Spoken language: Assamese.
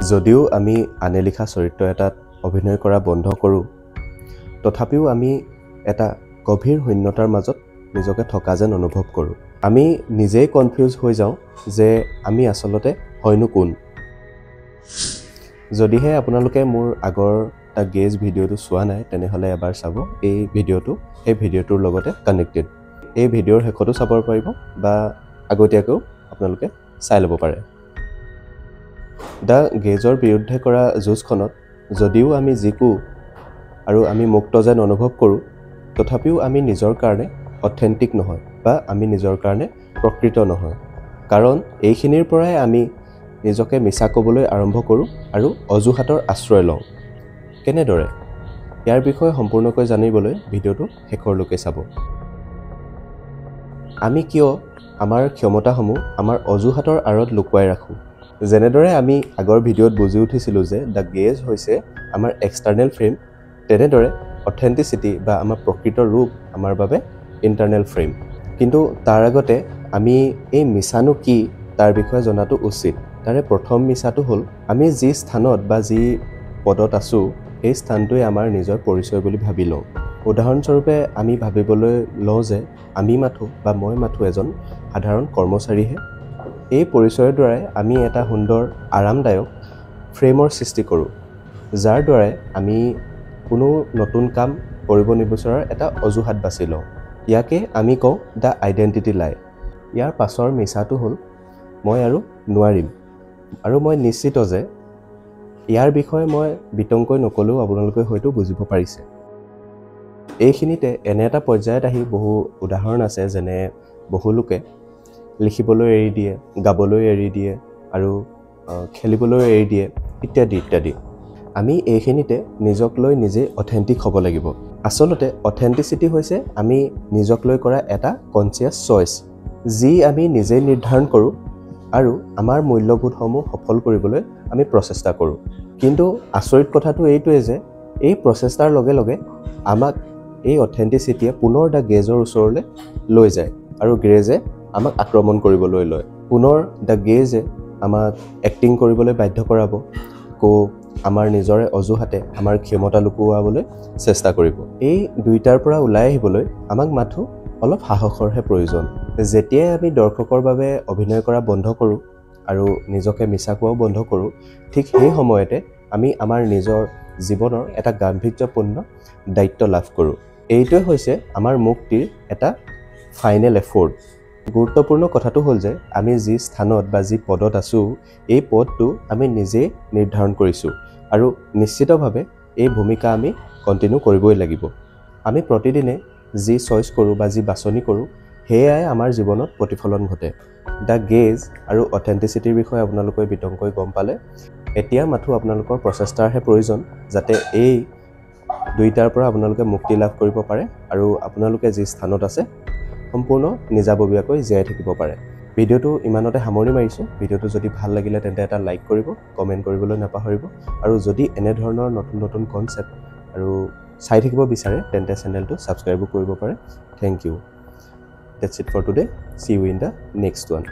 যদিও আমি আনে লিখা চৰিত্ৰ এটাত অভিনয় কৰা বন্ধ কৰোঁ, তথাপিও আমি এটা গভীৰ শূন্যতাৰ মাজত নিজকে থকা যেন অনুভৱ কৰোঁ। আমি নিজেই কনফিউজ হৈ যাওঁ যে আমি আচলতে হয়নো কোন। যদিহে আপোনালোকে মোৰ আগৰ the gauge ভিডিঅ'টো চোৱা নাই, তেনেহ'লে এবাৰ চাব। এই ভিডিঅ'টো সেই ভিডিঅ'টোৰ লগতে কানেক্টেড। এই ভিডিঅ'ৰ শেষতো চাব পাৰিব বা আগতীয়াকৈও আপোনালোকে চাই ল'ব পাৰে। The গেজৰ বিৰুদ্ধে কৰা যুঁজখনত যদিও আমি জিকোঁ আৰু আমি মুক্ত যেন অনুভৱ কৰোঁ, তথাপিও আমি নিজৰ কাৰণে অথেণ্টিক নহয় বা আমি নিজৰ কাৰণে প্ৰকৃত নহয়। কাৰণ এইখিনিৰ পৰাই আমি নিজকে মিছা ক'বলৈ আৰম্ভ কৰোঁ আৰু অজুহাতৰ আশ্ৰয় লওঁ। কেনেদৰে? ইয়াৰ বিষয়ে সম্পূৰ্ণকৈ জানিবলৈ ভিডিঅ'টো শেষৰলৈকে চাব। আমি কিয় আমাৰ ক্ষমতাসমূহ আমাৰ অজুহাতৰ আঁৰত লুকুৱাই ৰাখোঁ? যেনেদৰে আমি আগৰ ভিডিঅ'ত বুজি উঠিছিলোঁ যে the gauge হৈছে আমাৰ এক্সটাৰ্নেল ফ্ৰেম, তেনেদৰে অথেণ্টিচিটি বা আমাৰ প্ৰকৃত ৰূপ আমাৰ বাবে ইণ্টাৰনেল ফ্ৰেম। কিন্তু তাৰ আগতে আমি এই মিছানো কি তাৰ বিষয়ে জনাটো উচিত। তাৰে প্ৰথম মিছাটো হ'ল, আমি যি স্থানত বা যি পদত আছোঁ, সেই স্থানটোৱে আমাৰ নিজৰ পৰিচয় বুলি ভাবি লওঁ। উদাহৰণস্বৰূপে, আমি ভাবিবলৈ লওঁ যে আমি মাথোঁ বা মই মাথোঁ এজন সাধাৰণ কৰ্মচাৰীহে। এই পৰিচয়ৰ দ্বাৰাই আমি এটা সুন্দৰ আৰামদায়ক ফ্ৰেমৰ সৃষ্টি কৰোঁ, যাৰ দ্বাৰাই আমি কোনো নতুন কাম কৰিব নিবিচৰাৰ এটা অজুহাত বাছি লওঁ। ইয়াকে আমি কওঁ the identity লাই। ইয়াৰ পাছৰ মিছাটো হ'ল, মই আৰু নোৱাৰিম। আৰু মই নিশ্চিত যে ইয়াৰ বিষয়ে মই বিতংকৈ নক'লেও আপোনালোকে হয়তো বুজিব পাৰিছে। এইখিনিতে এনে এটা পৰ্যায়ত আহি বহু উদাহৰণ আছে, যেনে বহু লোকে লিখিবলৈ এৰি দিয়ে, গাবলৈ এৰি দিয়ে আৰু খেলিবলৈ এৰি দিয়ে, ইত্যাদি ইত্যাদি। আমি এইখিনিতে নিজক লৈ নিজেই অথেণ্টিক হ'ব লাগিব। আচলতে অথেণ্টিচিটি হৈছে আমি নিজক লৈ কৰা এটা কনচিয়াছ চইচ, যি আমি নিজেই নিৰ্ধাৰণ কৰোঁ আৰু আমাৰ মূল্যবোধসমূহ সফল কৰিবলৈ আমি প্ৰচেষ্টা কৰোঁ। কিন্তু আচৰিত কথাটো এইটোৱে যে এই প্ৰচেষ্টাৰ লগে লগে আমাক এই অথেণ্টিচিটিয়ে পুনৰ the গেজৰ ওচৰলৈ লৈ যায় আৰু গেজে আমাক আক্ৰমণ কৰিবলৈ লয়। পুনৰ the গেজে আমাক এক্টিং কৰিবলৈ বাধ্য কৰাব, আকৌ আমাৰ নিজৰে অজুহাতে আমাৰ ক্ষমতা লুকুৱাবলৈ চেষ্টা কৰিব। এই দুইটাৰ পৰা ওলাই আহিবলৈ আমাক মাথোঁ অলপ সাহসৰহে প্ৰয়োজন। যেতিয়াই আমি দৰ্শকৰ বাবে অভিনয় কৰা বন্ধ কৰোঁ আৰু নিজকে মিছা কোৱাও বন্ধ কৰোঁ, ঠিক সেই সময়তে আমি আমাৰ নিজৰ জীৱনৰ এটা গাম্ভীৰ্যপূৰ্ণ দায়িত্ব লাভ কৰোঁ। এইটোৱে হৈছে আমাৰ মুক্তিৰ এটা ফাইনেল এফৰ্ট। গুৰুত্বপূৰ্ণ কথাটো হ'ল যে আমি যি স্থানত বা যি পদত আছোঁ, এই পদটো আমি নিজেই নিৰ্ধাৰণ কৰিছোঁ আৰু নিশ্চিতভাৱে এই ভূমিকা আমি কণ্টিনিউ কৰিবই লাগিব। আমি প্ৰতিদিনে যি চইচ কৰোঁ বা যি বাছনি কৰোঁ, সেয়াই আমাৰ জীৱনত প্ৰতিফলন ঘটে। The gauge আৰু অথেণ্টিচিটিৰ বিষয়ে আপোনালোকে বিতংকৈ গম পালে। এতিয়া মাথোঁ আপোনালোকৰ প্ৰচেষ্টাৰহে প্ৰয়োজন, যাতে এই দুইটাৰ পৰা আপোনালোকে মুক্তি লাভ কৰিব পাৰে আৰু আপোনালোকে যি স্থানত আছে সম্পূৰ্ণ নিজাববীয়াকৈ জীয়াই থাকিব পাৰে। ভিডিঅ'টো ইমানতে সামৰণি মাৰিছোঁ। ভিডিঅ'টো যদি ভাল লাগিলে, তেন্তে এটা লাইক কৰিব, কমেণ্ট কৰিবলৈ নাপাহৰিব আৰু যদি এনেধৰণৰ নতুন নতুন কনচেপ্ট আৰু চাই থাকিব বিচাৰে, তেন্তে চেনেলটো ছাবস্ক্ৰাইবো কৰিব পাৰে। Thank you. That's it for today. See you in the next one.